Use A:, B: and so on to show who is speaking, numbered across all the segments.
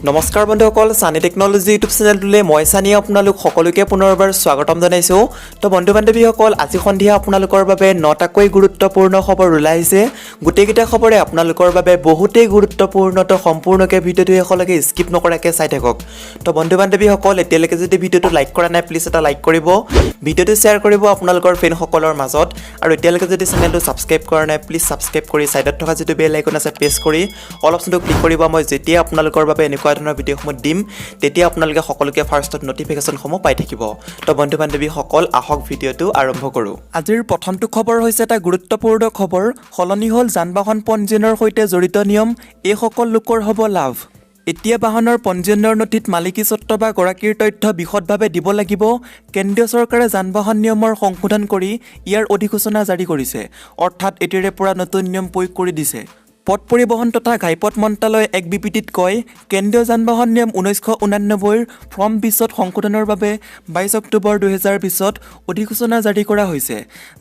A: নমস্কাৰ বন্ধুসকল, Sunny technology YouTube চেনেলটোলৈ মই ছানীয়ে আপোনালোক সকলোকে পুনৰবাৰ স্বাগতম জনাইছোঁ। তো বন্ধু বান্ধৱীসকল, আজি সন্ধিয়া আপোনালোকৰ বাবে নটাকৈ গুৰুত্বপূৰ্ণ খবৰ ওলাই আহিছে। গোটেইকেইটা খবৰে আপোনালোকৰ বাবে বহুতেই গুৰুত্বপূৰ্ণ। তো সম্পূৰ্ণকৈ ভিডিঅ'টো শেষলৈকে স্কিপ নকৰাকৈ চাই থাকক। তো বন্ধু বান্ধৱীসকল, এতিয়ালৈকে যদি ভিডিঅ'টো লাইক কৰা নাই, প্লিজ এটা লাইক কৰিব, ভিডিঅ'টো শ্বেয়াৰ কৰিব আপোনালোকৰ ফ্ৰেণ্ডসকলৰ মাজত। আৰু এতিয়ালৈকে যদি চেনেলটো ছাবস্ক্ৰাইব কৰা নাই, প্লিজ ছাবস্ক্ৰাইব কৰি ছাইডত থকা যিটো বেল আইকন আছে, প্ৰেছ কৰি অল অপশ্যনটো ক্লিক কৰিব। মই যেতিয়া আপোনালোকৰ বাবে এনেকুৱা ধৰণৰ ভিডিঅ'সমূহ দিম, তেতিয়া আপোনালোকে সকলোকে ফাৰ্ষ্টত ন'টিফিকেশ্যনসমূহ পাই থাকিব। তো বন্ধু বান্ধৱীসকল, আহক ভিডিঅ'টো আৰম্ভ কৰোঁ। আজিৰ প্ৰথমটো খবৰ হৈছে এটা গুৰুত্বপূৰ্ণ খবৰ। সলনি হ'ল যান বাহন পঞ্জীয়নৰ সৈতে জড়িত নিয়ম, এইসকল লোকৰ হ'ব লাভ। এতিয়া বাহনৰ পঞ্জীয়নৰ নথিত মালিকী স্বত্ব বা গৰাকীৰ তথ্য বিশদভাৱে দিব লাগিব। কেন্দ্ৰীয় চৰকাৰে যান বাহন নিয়মৰ সংশোধন কৰি ইয়াৰ অধিসূচনা জাৰি কৰিছে। অৰ্থাৎ এতিয়াৰে পৰা নতুন নিয়ম প্ৰয়োগ কৰি দিছে। পথ পৰিবহণ তথা ঘাইপথ মন্ত্ৰালয়ে এক বিবৃতিত কয়, কেন্দ্ৰীয় যান বাহন নিয়ম 1989ৰ ফৰ্ম 20ত সংশোধনৰ বাবে 22 অক্টোবৰ 2020ত অধিসূচনা জাৰি কৰা হৈছে,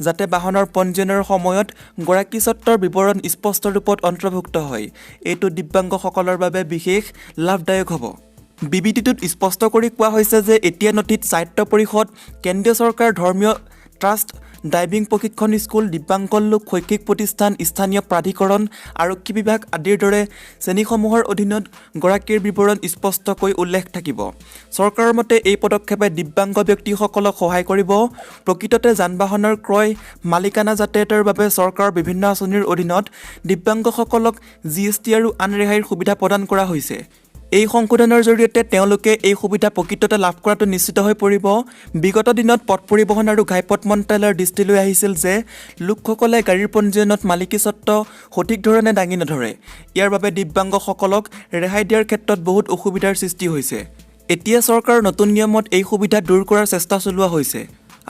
A: যাতে বাহনৰ পঞ্জীয়নৰ সময়ত গৰাকী স্বত্বৰ বিৱৰণ স্পষ্ট ৰূপত অন্তৰ্ভুক্ত হয়। এইটো দিব্যাংগসকলৰ বাবে বিশেষ লাভদায়ক হ'ব। বিবৃতিটোত স্পষ্ট কৰি কোৱা হৈছে যে এতিয়া নথিত স্বায়ত্ত পৰিষদ, কেন্দ্ৰীয় চৰকাৰ, ধৰ্মীয় ট্ৰাষ্ট, ড্ৰাইভিং প্ৰশিক্ষণ স্কুল, দিব্যাংগ লোক, শৈক্ষিক প্ৰতিষ্ঠান, স্থানীয় প্ৰাধিকৰণ, আৰক্ষী বিভাগ আদিৰ দৰে শ্ৰেণীসমূহৰ অধীনত গৰাকীৰ বিৱৰণ স্পষ্টকৈ উল্লেখ থাকিব। চৰকাৰৰ মতে এই পদক্ষেপে দিব্যাংগ ব্যক্তিসকলক সহায় কৰিব। প্ৰকৃততে যান বাহনৰ ক্ৰয়, মালিকানা, যাতায়াতৰ বাবে চৰকাৰৰ বিভিন্ন আঁচনিৰ অধীনত দিব্যাংগসকলক জিএছটি আৰু আন ৰেহাইৰ সুবিধা প্ৰদান কৰা হৈছে। এই সংশোধনৰ জৰিয়তে তেওঁলোকে এই সুবিধা প্ৰকৃততে লাভ কৰাটো নিশ্চিত হৈ পৰিব। বিগত দিনত পথ পৰিবহণ আৰু ঘাইপথ মন্ত্ৰালয়ৰ দৃষ্টিলৈ আহিছিল যে লোকসকলে গাড়ীৰ পঞ্জীয়নত মালিকী স্বত্ব সঠিক ধৰণে দাঙি নধৰে। ইয়াৰ বাবে দিব্যাংগসকলক ৰেহাই দিয়াৰ ক্ষেত্ৰত বহুত অসুবিধাৰ সৃষ্টি হৈছে। এতিয়া চৰকাৰৰ নতুন নিয়মত এই সুবিধা দূৰ কৰাৰ চেষ্টা চলোৱা হৈছে।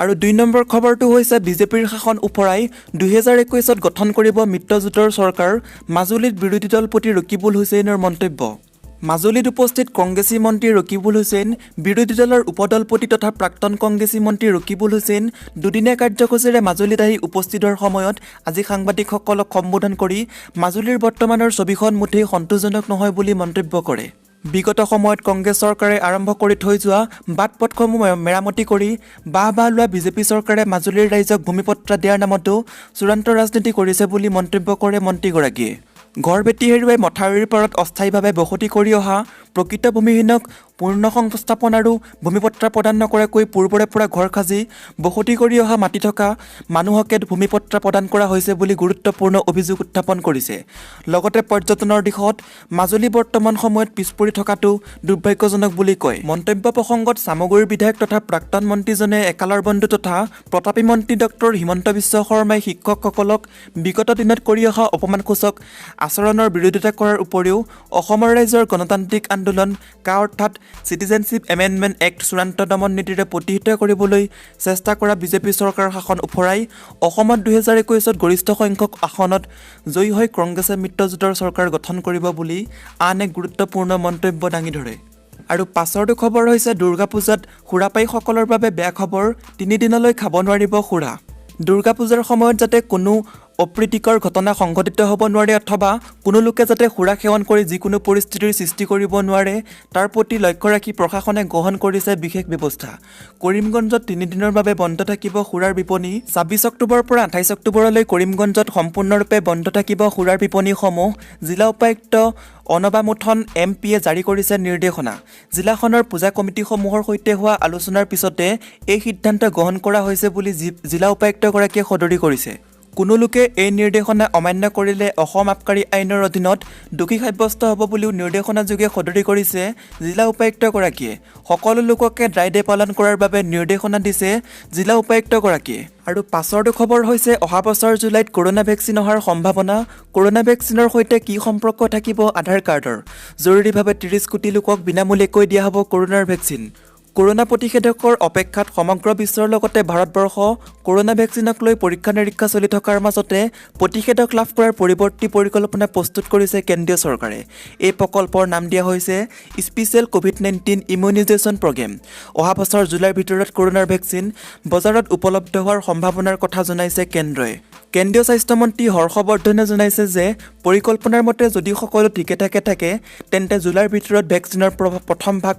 A: আৰু 2 নম্বৰ খবৰটো হৈছে বিজেপিৰ শাসন ওফৰাই 2021ত গঠন কৰিব মিত্ৰজোঁটৰ চৰকাৰ, মাজুলীত বিৰোধী দলপতি ৰকিবুল হুছেইনৰ মন্তব্য। মাজুলীত উপস্থিত কংগ্ৰেছী মন্ত্ৰী ৰকিবুল হুছেইন। বিৰোধী দলৰ উপদলপতি তথা প্ৰাক্তন কংগ্ৰেছী মন্ত্ৰী ৰকিবুল হুছেইন দুদিনীয়া কাৰ্যসূচীৰে মাজুলীত আহি উপস্থিত হোৱাৰ সময়ত আজি সাংবাদিকসকলক সম্বোধন কৰি মাজুলীৰ বৰ্তমানৰ ছবিখন মুঠেই সন্তোষজনক নহয় বুলি মন্তব্য কৰে। বিগত সময়ত কংগ্ৰেছ চৰকাৰে আৰম্ভ কৰি থৈ যোৱা বাট পথসমূহ মেৰামতি কৰি বাহ বাহ লোৱা বিজেপি চৰকাৰে মাজুলীৰ ৰাইজক ভূমিপট্টা দিয়াৰ নামতো চূড়ান্ত ৰাজনীতি কৰিছে বুলি মন্তব্য কৰে মন্ত্ৰীগৰাকীয়ে। ঘৰ ভেটি হেৰুৱাই মথাউৰিৰ পাৰত অস্থায়ীভাৱে বসতি কৰি অহা প্ৰকৃত ভূমিহীনক পূৰ্ণ সংস্থাপন আৰু ভূমিপট্টা প্ৰদান নকৰাকৈ পূৰ্বৰে পৰা ঘৰ সাজি বসতি কৰি অহা মাটি থকা মানুহকে ভূমিপট্টা প্ৰদান কৰা হৈছে বুলি গুৰুত্বপূৰ্ণ অভিযোগ উত্থাপন কৰিছে। লগতে পৰ্যটনৰ দিশত মাজুলী বৰ্তমান সময়ত পিছ পৰি থকাটো দুৰ্ভাগ্যজনক বুলি কয়। মন্তব্য প্ৰসংগত চামগুৰিৰ বিধায়ক তথা প্ৰাক্তন মন্ত্ৰীজনে একালৰ বন্ধু তথা প্ৰতাপী মন্ত্ৰী ডক্টৰ হিমন্ত বিশ্ব শৰ্মাই শিক্ষকসকলক বিগত দিনত কৰি অহা অপমানসূচক আচৰণৰ বিৰোধিতা কৰাৰ উপৰিও অসমৰ ৰাইজৰ গণতান্ত্ৰিক আন্দোলন কা অৰ্থাৎ চিটিজেনশ্বিপ এমেণ্ডমেণ্ট এক্ট চূড়ান্ত দমন নীতিৰে প্ৰতিহত কৰিবলৈ চেষ্টা কৰা বিজেপি চৰকাৰৰ শাসন ওফৰাই অসমত 2021ত গৰিষ্ঠ সংখ্যক আসনত জয়ী হৈ কংগ্ৰেছে মিত্ৰজোঁটৰ চৰকাৰ গঠন কৰিব বুলি আন এক গুৰুত্বপূৰ্ণ মন্তব্য দাঙি ধৰে। আৰু পাছৰটো খবৰ হৈছে দুৰ্গা পূজাত সুৰাপায়ীসকলৰ বাবে বেয়া খবৰ, তিনিদিনলৈ খাব নোৱাৰিব সুৰা। দুৰ্গা পূজাৰ সময়ত যাতে কোনো অপ্ৰীতিকৰ ঘটনা সংঘটিত হ'ব নোৱাৰে অথবা কোনো লোকে যাতে সুৰা সেৱন কৰি যিকোনো পৰিস্থিতিৰ সৃষ্টি কৰিব নোৱাৰে, তাৰ প্ৰতি লক্ষ্য ৰাখি প্ৰশাসনে গ্ৰহণ কৰিছে বিশেষ ব্যৱস্থা। কৰিমগঞ্জত তিনিদিনৰ বাবে বন্ধ থাকিব সুৰাৰ বিপণী। 26 অক্টোবৰৰ পৰা 28 অক্টোবৰলৈ কৰিমগঞ্জত সম্পূৰ্ণৰূপে বন্ধ থাকিব সুৰাৰ বিপণীসমূহ। জিলা উপায়ুক্ত অনবামুথন এম পিয়ে জাৰি কৰিছে নিৰ্দেশনা। জিলাখনৰ পূজা কমিটিসমূহৰ সৈতে হোৱা আলোচনাৰ পিছতে এই সিদ্ধান্ত গ্ৰহণ কৰা হৈছে বুলি জিলা উপায়ুক্তগৰাকীয়ে সদৰি কৰিছে। কোনো লোকে এই নিৰ্দেশনা অমান্য কৰিলে অসম আবকাৰী আইনৰ অধীনত দোষী সাব্যস্ত হ'ব বুলিও নিৰ্দেশনাযোগে সদৰি কৰিছে জিলা উপায়ুক্তগৰাকীয়ে। সকলো লোককে ড্ৰাই ডে পালন কৰাৰ বাবে নিৰ্দেশনা দিছে জিলা উপায়ুক্তগৰাকীয়ে। আৰু পাছৰটো খবৰ হৈছে অহা বছৰ জুলাইত কৰোণা ভেকচিন অহাৰ সম্ভাৱনা। কৰোণা ভেকচিনৰ সৈতে কি সম্পৰ্ক থাকিব আধাৰ কাৰ্ডৰ? জৰুৰীভাৱে 30 কোটি লোকক বিনামূলীয়াকৈ দিয়া হ'ব কৰোণাৰ ভেকচিন। কৰোণা প্ৰতিষেধকৰ অপেক্ষাত সমগ্ৰ বিশ্বৰ লগতে ভাৰতবৰ্ষ। কৰোণা ভেকচিনক লৈ পৰীক্ষা নিৰীক্ষা চলি থকাৰ মাজতে প্ৰতিষেধক লাভ কৰাৰ পৰিৱৰ্তী পৰিকল্পনা প্ৰস্তুত কৰিছে কেন্দ্ৰীয় চৰকাৰে। এই প্ৰকল্পৰ নাম দিয়া হৈছে Special COVID-19 Immunization Programme। অহা বছৰ জুলাইৰ ভিতৰত কৰোণাৰ ভেকচিন বজাৰত উপলব্ধ হোৱাৰ সম্ভাৱনাৰ কথা জনাইছে কেন্দ্ৰই। কেন্দ্ৰীয় স্বাস্থ্যমন্ত্ৰী হৰ্ষবৰ্ধনে জনাইছে যে পৰিকল্পনাৰ মতে যদি সকলো ঠিকে ঠাকে থাকে, তেন্তে জুলাইৰ ভিতৰত ভেকচিনৰ প্ৰথম ভাগ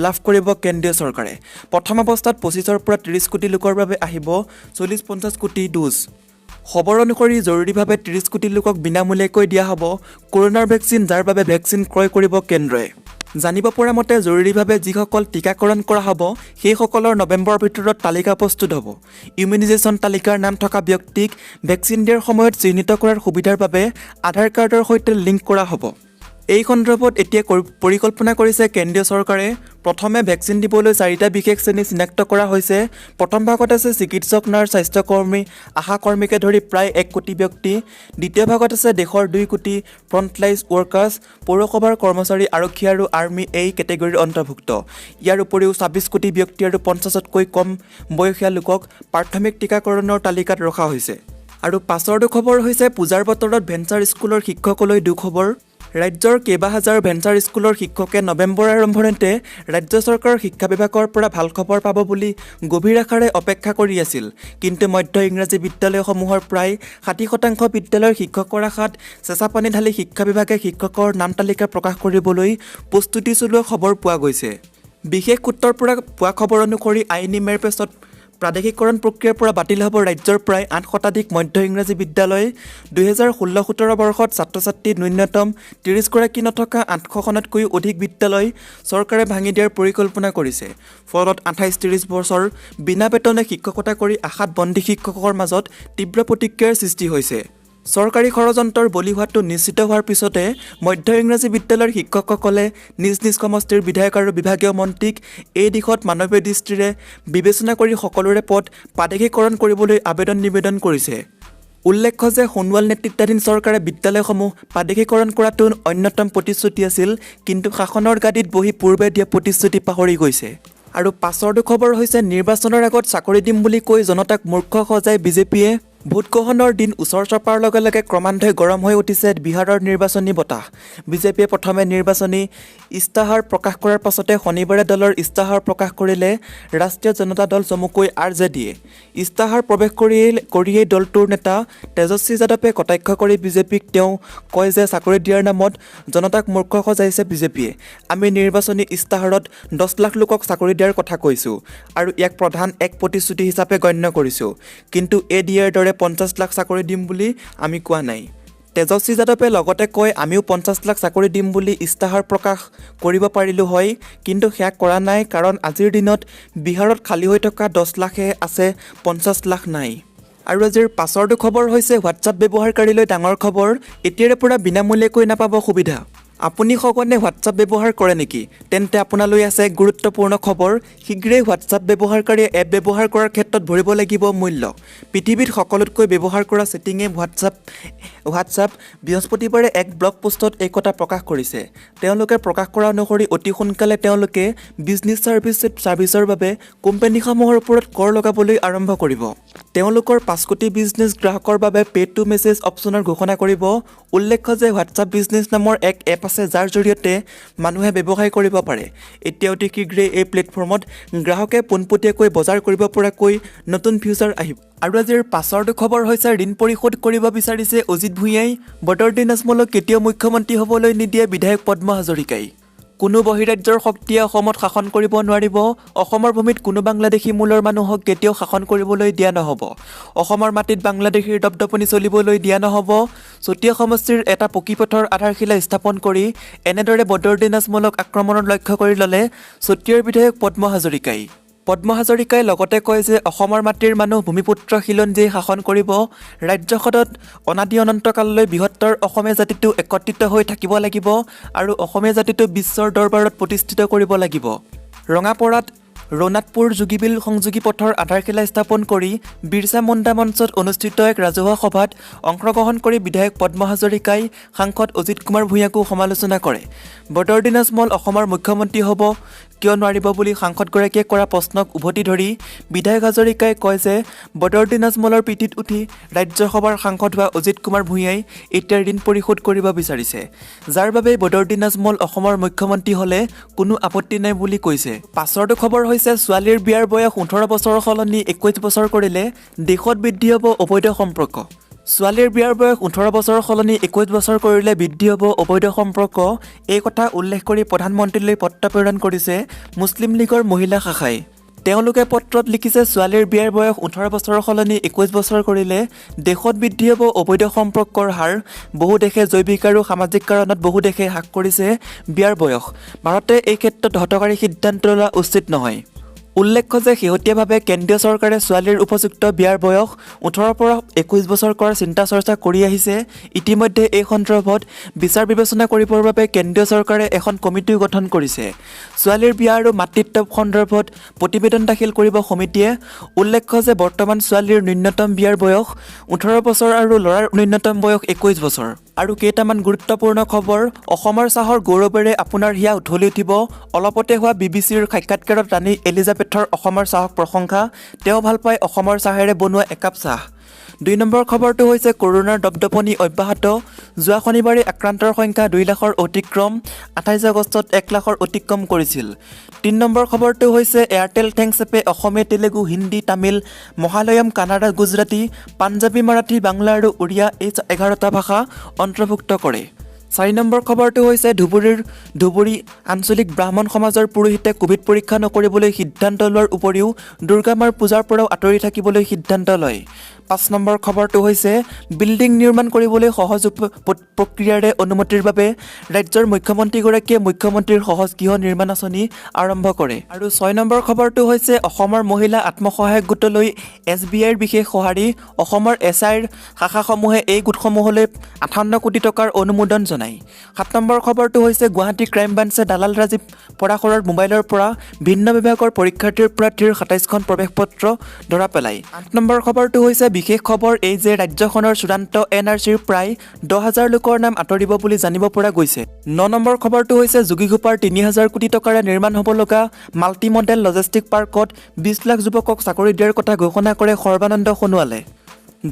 A: লাভ কৰিব কেন্দ্ৰীয় চৰকাৰে। প্ৰথম অৱস্থাত 25ৰ পৰা 30 কোটি লোকৰ বাবে আহিব 40-50 কোটি ড'জ। খবৰ অনুসৰি জৰুৰীভাৱে 30 কোটি লোকক বিনামূলীয়াকৈ দিয়া হ'ব কৰোণাৰ ভেকচিন, যাৰ বাবে ভেকচিন ক্ৰয় কৰিব কেন্দ্ৰই। জানিব পৰা মতে জৰুৰীভাৱে যিসকল টীকাকৰণ কৰা হ'ব, সেইসকলৰ নৱেম্বৰৰ ভিতৰত তালিকা প্ৰস্তুত হ'ব। ইমিউনাইজেশ্যন তালিকাৰ নাম থকা ব্যক্তিক ভেকচিন দিয়াৰ সময়ত চিহ্নিত কৰাৰ সুবিধাৰ বাবে আধাৰ কাৰ্ডৰ সৈতে লিংক কৰা হ'ব। এই সন্দৰ্ভত এতিয়া পৰিকল্পনা কৰিছে কেন্দ্ৰীয় চৰকাৰে। প্ৰথমে ভেকচিন দিবলৈ চাৰিটা বিশেষ শ্ৰেণী চিনাক্ত কৰা হৈছে। প্ৰথম ভাগত আছে চিকিৎসক, নাৰ্ছ, স্বাস্থ্যকৰ্মী, আশাকৰ্মীকে ধৰি প্ৰায় 1 কোটি ব্যক্তি। দ্বিতীয় ভাগত আছে দেশৰ 2 কোটি ফ্ৰণ্টলাইন ৱৰ্কাৰ্ছ, পৌৰসভাৰ কৰ্মচাৰী, আৰক্ষী আৰু আৰ্মি এই কেটেগৰীৰ অন্তৰ্ভুক্ত। ইয়াৰ উপৰিও 26 কোটি ব্যক্তি আৰু 50তকৈ কম বয়সীয়া লোকক প্ৰাথমিক টীকাকৰণৰ তালিকাত ৰখা হৈছে। আৰু পাছৰটো খবৰ হৈছে পূজাৰ বতৰত ভেঞ্চাৰ স্কুলৰ শিক্ষকলৈ দুখবৰ। ৰাজ্যৰ কেইবাহাজাৰ ভেঞ্চাৰ স্কুলৰ শিক্ষকে নৱেম্বৰ আৰম্ভণিতে ৰাজ্য চৰকাৰৰ শিক্ষা বিভাগৰ পৰা ভাল খবৰ পাব বুলি গভীৰ আশাৰে অপেক্ষা কৰি আছিল। কিন্তু মধ্য ইংৰাজী বিদ্যালয়সমূহৰ প্ৰায় 60% বিদ্যালয়ৰ শিক্ষকৰ আশাত চেঁচা পানী ঢালি শিক্ষা বিভাগে শিক্ষকৰ নাম তালিকা প্ৰকাশ কৰিবলৈ প্ৰস্তুতি চলোৱা খবৰ পোৱা গৈছে। বিশেষ সূত্ৰৰ পৰা পোৱা খবৰ অনুসৰি আইনী মেৰপেচত প্ৰাদেশিকৰণ প্ৰক্ৰিয়াৰ পৰা বাতিল হ'ব ৰাজ্যৰ প্ৰায় 8 শতাধিক মধ্য ইংৰাজী বিদ্যালয়। 2016-17 বৰ্ষত ছাত্ৰ-ছাত্ৰী ন্যূনতম 30গৰাকী নথকা 800খনতকৈও অধিক বিদ্যালয় চৰকাৰে ভাঙি দিয়াৰ পৰিকল্পনা কৰিছে। ফলত 28-30 বছৰ বিনা বেতনে শিক্ষকতা কৰি আশাত বন্দী শিক্ষকৰ মাজত তীব্ৰ প্ৰতিক্ৰিয়াৰ সৃষ্টি হৈছে। চৰকাৰী ষড়যন্ত্ৰৰ বলি হোৱাটো নিশ্চিত হোৱাৰ পিছতে মধ্য ইংৰাজী বিদ্যালয়ৰ শিক্ষকসকলে নিজ নিজ সমষ্টিৰ বিধায়ক আৰু বিভাগীয় মন্ত্ৰীক এই দিশত মানৱীয় দৃষ্টিৰে বিবেচনা কৰি সকলোৰে পদ প্ৰাদেশিকৰণ কৰিবলৈ আবেদন নিবেদন কৰিছে। উল্লেখ্য যে সোণোৱাল নেতৃত্বাধীন চৰকাৰে বিদ্যালয়সমূহ প্ৰাদেশিকৰণ কৰাটো অন্যতম প্ৰতিশ্ৰুতি আছিল, কিন্তু শাসনৰ গাদীত বহি পূৰ্বে দিয়া প্ৰতিশ্ৰুতি পাহৰি গৈছে। আৰু পাছৰটো খবৰ হৈছে নিৰ্বাচনৰ আগত চাকৰি দিম বুলি কৈ জনতাক মূৰ্খ সজাই বিজেপিয়ে। ভোটগ্ৰহণৰ দিন ওচৰ চপাৰ লগে লগে ক্ৰমান্বয়ে গৰম হৈ উঠিছে বিহাৰৰ নিৰ্বাচনী বতাহ। বিজেপিয়ে প্ৰথমে নিৰ্বাচনী ইস্তাহাৰ প্ৰকাশ কৰাৰ পাছতে শনিবাৰে দলৰ ইস্তাহাৰ প্ৰকাশ কৰিলে ৰাষ্ট্ৰীয় জনতা দল চমুকৈ আৰ জে ডিয়ে। ইস্তাহাৰ প্ৰৱেশ কৰিয়েই দলটোৰ নেতা তেজস্বী যাদৱে কটাক্ষ কৰি বিজেপিক তেওঁ কয় যে চাকৰি দিয়াৰ নামত জনতাক মূৰ্খ সজাইছে বিজেপিয়ে। আমি নিৰ্বাচনী ইস্তাহাৰত 10 লাখ লোকক চাকৰি দিয়াৰ কথা কৈছো আৰু ইয়াক প্ৰধান এক প্ৰতিশ্ৰুতি হিচাপে গণ্য কৰিছো, কিন্তু এ ডি এৰ দৰে 50 লাখ চাকৰি দিম বুলি আমি কোৱা নাই। তেজস্বী যাদৱে লগতে কয়, আমিও 50 লাখ চাকৰি দিম বুলি ইস্তাহাৰ প্ৰকাশ কৰিব পাৰিলো হয়, কিন্তু সেয়া কৰা নাই, কাৰণ আজিৰ দিনত বিহাৰত খালী হৈ থকা 10 লাখহে আছে, 50 লাখ নাই। আৰু আজিৰ পাছৰটো খবৰ হৈছে হোৱাটছআপ ব্যৱহাৰকাৰীলৈ ডাঙৰ খবৰ, এতিয়াৰে পৰা বিনামূলীয়াকৈ নাপাব সুবিধা। আপুনি সঘনে হোৱাটছআপ ব্যৱহাৰ কৰে নেকি? তেন্তে আপোনালৈ আছে এক গুৰুত্বপূৰ্ণ খবৰ। শীঘ্ৰেই হোৱাটছআপ ব্যৱহাৰকাৰীয়ে এপ ব্যৱহাৰ কৰাৰ ক্ষেত্ৰত ভৰিব লাগিব মূল্য। পৃথিৱীত সকলোতকৈ ব্যৱহাৰ কৰা ছেটিং এপ হোৱাটছআপ বৃহস্পতিবাৰে এক ব্লগ পোষ্টত এই কথা প্ৰকাশ কৰিছে। তেওঁলোকে প্ৰকাশ কৰা অনুসৰি অতি সোনকালে তেওঁলোকে বিজনেছ ছাৰ্ভিচৰ বাবে কোম্পানীসমূহৰ ওপৰত কৰ লগাবলৈ আৰম্ভ কৰিব। তেওঁলোকৰ 5 কোটি বিজনেছ গ্ৰাহকৰ বাবে পে' টু মেছেজ অপশ্যনৰ ঘোষণা কৰিব। উল্লেখ্য যে হোৱাটছআপ বিজনেছ নামৰ এক এপ আছে, যাৰ জৰিয়তে মানুহে ব্যৱসায় কৰিব পাৰে। এতিয়া অতি শীঘ্ৰেই এই প্লেটফৰ্মত গ্ৰাহকে পোনপটীয়াকৈ বজাৰ কৰিব পৰাকৈ নতুন ফিউচাৰ আহিব। আৰু আজিৰ পাছৰটো খবৰ হৈছে ঋণ পৰিশোধ কৰিব বিচাৰিছে অজিত ভূঞাই। বদৰুদ্দিন আজমলক কেতিয়াও মুখ্যমন্ত্ৰী হ'বলৈ নিদিয়ে বিধায়ক পদ্ম হাজৰিকাই। কোনো বহিৰাজ্যৰ শক্তিয়ে অসমত শাসন কৰিব নোৱাৰিব। অসমৰ ভূমিত কোনো বাংলাদেশী মূলৰ মানুহক কেতিয়াও শাসন কৰিবলৈ দিয়া নহ'ব। অসমৰ মাটিত বাংলাদেশীৰ দপদপনি চলিবলৈ দিয়া নহ'ব। চতিয়া সমষ্টিৰ এটা পকী পথৰ আধাৰশিলা স্থাপন কৰি এনেদৰে বদৰুদ্দিন আজমলক আক্ৰমণৰ লক্ষ্য কৰি ল'লে চতিয়াৰ বিধায়ক পদ্ম হাজৰিকাই। পদ্ম হাজৰিকাই লগতে কয় যে অসমৰ মাটিৰ মানুহ ভূমিপুত্ৰ খিলঞ্জীয়ে শাসন কৰিব। ৰাজ্যখনত অনাদি অনন্তকাললৈ বৃহত্তৰ অসমীয়া জাতিটো একত্ৰিত হৈ থাকিব লাগিব আৰু অসমীয়া জাতিটো বিশ্বৰ দৰবাৰত প্ৰতিষ্ঠিত কৰিব লাগিব। ৰঙাপৰাত ৰৌনাথপুৰ যোগীবিল সংযোগী পথৰ আধাৰশিলা স্থাপন কৰি বিৰচা মুণ্ডা মঞ্চত অনুষ্ঠিত এক ৰাজহুৱা সভাত অংশগ্ৰহণ কৰি বিধায়ক পদ্ম হাজৰিকাই সাংসদ অজিত কুমাৰ ভূঞাকো সমালোচনা কৰে। বদৰুদ্দিন আজমল অসমৰ মুখ্যমন্ত্ৰী হ'ব কিয় নোৱাৰিব বুলি সাংসদগৰাকীয়ে কৰা প্ৰশ্নক উভতি ধৰি বিধায়ক হাজৰিকাই কয় যে বদৰুদ্দিন আজমলৰ পিঠিত উঠি ৰাজ্যসভাৰ সাংসদ হোৱা অজিত কুমাৰ ভূঞাই এতিয়া ঋণ পৰিশোধ কৰিব বিচাৰিছে, যাৰ বাবে বদৰুদ্দিন আজমল অসমৰ মুখ্যমন্ত্ৰী হ'লে কোনো আপত্তি নাই বুলি কৈছে। পাছৰটো খবৰ হৈছে ছোৱালীৰ বিয়াৰ বয়স 18 বছৰৰ সলনি 21 বছৰ কৰিলে দেশত বৃদ্ধি হ'ব অবৈধ সম্পৰ্ক। ছোৱালীৰ বিয়াৰ বয়স 18 বছৰৰ সলনি 21 বছৰ কৰিলে বৃদ্ধি হ'ব অবৈধ সম্পৰ্ক, এই কথা উল্লেখ কৰি প্ৰধানমন্ত্ৰীলৈ পত্ৰ প্ৰেৰণ কৰিছে মুছলিম লীগৰ মহিলা শাখাই। তেওঁলোকে পত্ৰত লিখিছে, ছোৱালীৰ বিয়াৰ বয়স 18 বছৰৰ সলনি 21 বছৰ কৰিলে দেশত বৃদ্ধি হ'ব অবৈধ সম্পৰ্কৰ হাৰ। বহু দেশে জৈৱিক আৰু সামাজিক কাৰণত বহু দেশে হ্ৰাস কৰিছে বিয়াৰ বয়স। ভাৰতে এই ক্ষেত্ৰত হঠকাৰী সিদ্ধান্ত লোৱা উচিত নহয়। উল্লেখ্য যে শেহতীয়াভাৱে কেন্দ্ৰীয় চৰকাৰে ছোৱালীৰ উপযুক্ত বিয়াৰ বয়স 18ৰ পৰা 21 বছৰ কৰাৰ চিন্তা চৰ্চা কৰি আহিছে। ইতিমধ্যে এই সন্দৰ্ভত বিচাৰ বিবেচনা কৰিবৰ বাবে কেন্দ্ৰীয় চৰকাৰে এখন কমিটিও গঠন কৰিছে। ছোৱালীৰ বিয়া আৰু মাতৃত্ব সন্দৰ্ভত প্ৰতিবেদন দাখিল কৰিব সমিতিয়ে। উল্লেখ্য যে বৰ্তমান ছোৱালীৰ ন্যূনতম বিয়াৰ বয়স 18 বছৰ আৰু ল'ৰাৰ ন্যূনতম বয়স 21 বছৰ। আৰু কেইটামান গুৰুত্বপূৰ্ণ খবৰ। অসমৰ চাহৰ গৌৰৱেৰে আপোনাৰ হিয়া উথলি উঠিব। অলপতে হোৱা বিবিচিৰ সাক্ষাৎকাৰত ৰাণী এলিজাবেথৰ অসমৰ চাহক প্ৰশংসা। তেওঁ ভাল পায় অসমৰ চাহেৰে বনোৱা একাপ চাহ। 2 নম্বৰ খবৰটো হৈছে কৰোণাৰ দপদপনি অব্যাহত। যোৱা শনিবাৰে আক্ৰান্তৰ সংখ্যা 2 লাখৰ অতিক্ৰম, 28 আগষ্টত 1 লাখৰ অতিক্ৰম কৰিছিল। 3 নম্বৰ খবৰটো হৈছে এয়াৰটেল thanks এপে অসমীয়া, তেলেগু, হিন্দী, তামিল, মহালয়ম, কানাডা, গুজৰাটী, পাঞ্জাবী, মাৰাঠী, বাংলা আৰু উৰিয়া এই 11টা ভাষা অন্তৰ্ভুক্ত কৰে। 4 নম্বৰ খবৰটো হৈছে ধুবুৰী আঞ্চলিক ব্ৰাহ্মণ সমাজৰ পুৰোহিতে কোভিড পৰীক্ষা নকৰিবলৈ সিদ্ধান্ত লোৱাৰ উপৰিও দুৰ্গা মাৰ পূজাৰ পৰাও আঁতৰি থাকিবলৈ সিদ্ধান্ত লয়। 5 নম্বৰ খবৰটো হৈছে বিল্ডিং নিৰ্মাণ কৰিবলৈ সহজ প্ৰক্ৰিয়াৰে অনুমতিৰ বাবে ৰাজ্যৰ মুখ্যমন্ত্ৰীগৰাকীয়ে মুখ্যমন্ত্ৰীৰ সহজ গৃহ নিৰ্মাণ আঁচনি আৰম্ভ কৰে। আৰু 6 নম্বৰ খবৰটো হৈছে অসমৰ মহিলা আত্মসহায়ক গোটলৈ এছ বি আইৰ বিশেষ সঁহাৰি। অসমৰ এছ আইৰ শাখাসমূহে এই গোটসমূহলৈ 58 কোটি টকাৰ অনুমোদন জনায়। 7 নম্বৰ খবৰটো হৈছে গুৱাহাটী ক্ৰাইম ব্ৰাঞ্চে দালাল ৰাজীৱ পৰাশৰৰ মোবাইলৰ পৰা ভিন্ন বিভাগৰ পৰীক্ষাৰ্থীৰ প্ৰাৰ্থীৰ 27খন প্ৰৱেশ পত্ৰ ধৰা পেলায়। 8 নম্বৰ খবৰটো হৈছে বিশেষ খবৰ এই যে ৰাজ্যখনৰ চূড়ান্ত এন আৰ চিৰ প্ৰায় 10,000 লোকৰ নাম আঁতৰিব বুলি জানিব পৰা গৈছে। 9 নম্বৰ খবৰটো হৈছে যোগীঘোপাৰ 3,000 কোটি টকাৰে নিৰ্মাণ হ'ব লগা মাল্টি মডেল লজিষ্টিক পাৰ্কত 20 লাখ যুৱকক চাকৰি দিয়াৰ কথা ঘোষণা কৰে সৰ্বানন্দ সোণোৱালে।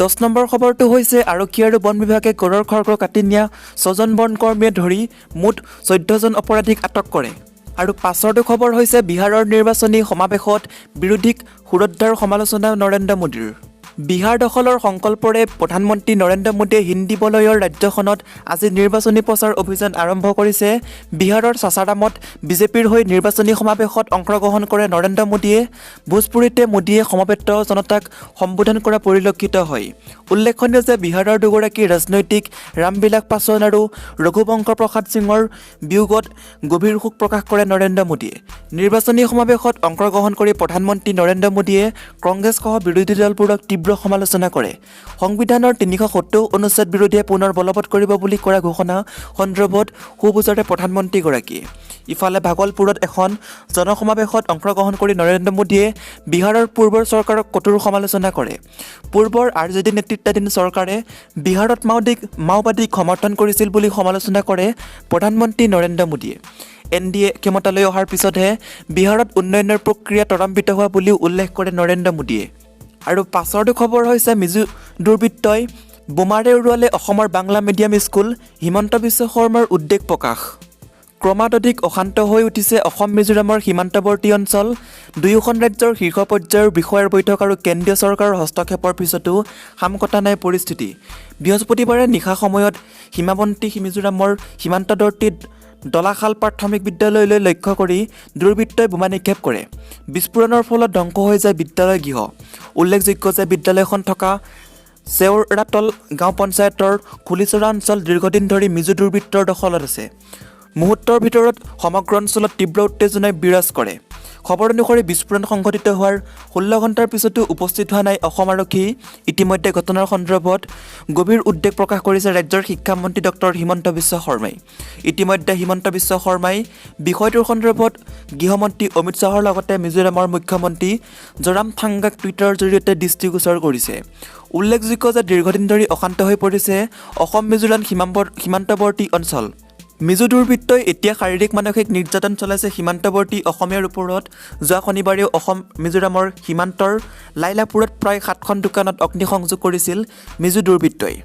A: 10 নম্বৰ খবৰটো হৈছে আৰক্ষী আৰু বন বিভাগে গঁড়ৰ খৰ্গ কাটি নিয়া 6জন বনকৰ্মীয়ে ধৰি মুঠ 14জন অপৰাধীক আটক কৰে। আৰু পাছৰটো খবৰ হৈছে বিহাৰৰ নিৰ্বাচনী সমাৱেশত বিৰোধীক সুৰদ্ধাৰ সমালোচনা নৰেন্দ্ৰ মোদীৰ। বিহাৰ দখলৰ সংকল্পৰে প্ৰধানমন্ত্ৰী নৰেন্দ্ৰ মোদীয়ে হিন্দী বলয়ৰ ৰাজ্যখনত আজি নিৰ্বাচনী প্ৰচাৰ অভিযান আৰম্ভ কৰিছে। বিহাৰৰ চাচাৰামত বিজেপিৰ হৈ নিৰ্বাচনী সমাৱেশত অংশগ্ৰহণ কৰে নৰেন্দ্ৰ মোদীয়ে। ভোজপুৰীতে মোদীয়ে সমবেত জনতাক সম্বোধন কৰা পৰিলক্ষিত হয়। উল্লেখনীয় যে বিহাৰৰ দুগৰাকী ৰাজনৈতিক ৰামবিলাস পাছোৱান আৰু ৰঘুবংশ প্ৰসাদ সিঙৰ বিয়োগত গভীৰ শোক প্ৰকাশ কৰে নৰেন্দ্ৰ মোদীয়ে। নিৰ্বাচনী সমাৱেশত অংশগ্ৰহণ কৰি প্ৰধানমন্ত্ৰী নৰেন্দ্ৰ মোদীয়ে কংগ্ৰেছসহ বিৰোধী দলবোৰক তীব্ৰ সমালোচনা কৰে। সংবিধানৰ 370 অনুচ্ছেদ বিৰোধীয়ে পুনৰ বলবৎ কৰিব বুলি কৰা ঘোষণা সন্দৰ্ভত সুবুজাৰে প্ৰধানমন্ত্ৰীগৰাকীয়ে। ইফালে ভাগলপুৰত এখন জনসমাৱেশত অংশগ্ৰহণ কৰি নৰেন্দ্ৰ মোদীয়ে বিহাৰৰ পূৰ্বৰ চৰকাৰক কঠোৰ সমালোচনা কৰে। পূৰ্বৰ আৰ জে ডি নেতৃত্বাধীন চৰকাৰে বিহাৰত মাওবাদীক সমৰ্থন কৰিছিল বুলি সমালোচনা কৰে প্ৰধানমন্ত্ৰী নৰেন্দ্ৰ মোদীয়ে। এন ডি এ ক্ষমতালৈ অহাৰ পিছতহে বিহাৰত উন্নয়নৰ প্ৰক্ৰিয়া ত্বৰান্বিত হোৱা বুলিও উল্লেখ কৰে নৰেন্দ্ৰ মোদীয়ে। আৰু পাছৰটো খবৰ হৈছে মিজো দুৰ্বৃত্তই বোমাৰে উৰুৱালে অসমৰ বাংলা মিডিয়াম স্কুল, হিমন্ত বিশ্ব শৰ্মাৰ উদ্বেগ প্ৰকাশ। ক্ৰমাৎ অধিক অশান্ত হৈ উঠিছে অসম মিজোৰামৰ সীমান্তৱৰ্তী অঞ্চল। দুয়োখন ৰাজ্যৰ শীৰ্ষ পৰ্যায়ৰ বিষয়াৰ বৈঠক আৰু কেন্দ্ৰীয় চৰকাৰৰ হস্তক্ষেপৰ পিছতো শাম কটা নাই পৰিস্থিতি। বৃহস্পতিবাৰে নিশা সময়ত সীমাৱন্তী মিজোৰামৰ সীমান্তৱৰ্তী দলাশাল প্ৰাথমিক বিদ্যালয়লৈ লক্ষ্য কৰি দুৰ্বৃত্তই বোমা নিক্ষেপ কৰে। বিস্ফোৰণৰ ফলত ধ্বংস হৈ যায় বিদ্যালয় গৃহ। উল্লেখযোগ্য যে বিদ্যালয়খন থকা চেওৰাতল গাঁও পঞ্চায়তৰ খুলিচৰা অঞ্চল দীৰ্ঘদিন ধৰি মিজো দুৰ্বৃত্তৰ দখলত আছে। মুহূৰ্তৰ ভিতৰত সমগ্ৰ অঞ্চলত তীব্ৰ উত্তেজনাই বিৰাজ কৰে। খবৰ অনুসৰি বিস্ফোৰণ সংঘটিত হোৱাৰ 16 ঘণ্টাৰ পিছতো উপস্থিত হোৱা নাই অসম আৰক্ষী। ইতিমধ্যে ঘটনাৰ সন্দৰ্ভত গভীৰ উদ্বেগ প্ৰকাশ কৰিছে ৰাজ্যৰ শিক্ষামন্ত্ৰী ডক্টৰ হিমন্ত বিশ্ব শৰ্মাই। ইতিমধ্যে হিমন্ত বিশ্ব শৰ্মাই বিষয়টোৰ সন্দৰ্ভত গৃহমন্ত্ৰী অমিত শ্বাহৰ লগতে মিজোৰামৰ মুখ্যমন্ত্ৰী জোৰাম থাংগাক টুইটাৰৰ জৰিয়তে দৃষ্টিগোচৰ কৰিছে। উল্লেখযোগ্য যে দীৰ্ঘদিন ধৰি অশান্ত হৈ পৰিছে অসম মিজোৰাম সীমান্তৱৰ্তী অঞ্চল। মিজো দুৰ্বৃত্তই এতিয়া শাৰীৰিক মানসিক নিৰ্যাতন চলাইছে সীমান্তৱৰ্তী অসমীয়াৰ ওপৰত। যোৱা শনিবাৰেও অসম মিজোৰামৰ সীমান্তৰ লাইলাপুৰত প্ৰায় 7খন দোকানত অগ্নিসংযোগ কৰিছিল মিজো দুৰ্বৃত্তই।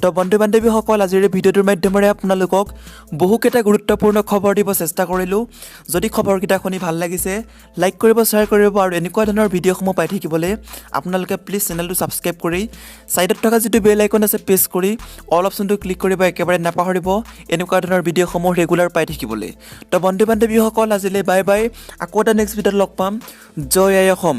A: তো বন্ধু বান্ধৱীসকল, আজিৰ এই ভিডিঅ'টোৰ মাধ্যমেৰে আপোনালোকক বহুকেইটা গুৰুত্বপূৰ্ণ খবৰ দিব চেষ্টা কৰিলোঁ। যদি খবৰকেইটা শুনি ভাল লাগিছে, লাইক কৰিব, শ্বেয়াৰ কৰিব আৰু এনেকুৱা ধৰণৰ ভিডিঅ'সমূহ পাই থাকিবলৈ আপোনালোকে প্লিজ চেনেলটো ছাবস্ক্ৰাইব কৰি ছাইডত থকা যিটো বেল আইকন আছে, প্ৰেছ কৰি অল অপশ্যনটো ক্লিক কৰিব একেবাৰে নাপাহৰিব, এনেকুৱা ধৰণৰ ভিডিঅ'সমূহ ৰেগুলাৰ পাই থাকিবলৈ। তো বন্ধু বান্ধৱীসকল, আজিলৈ বাই বাই। আকৌ এটা নেক্সট ভিডিঅ'ত লগ পাম। জয় আই অসম।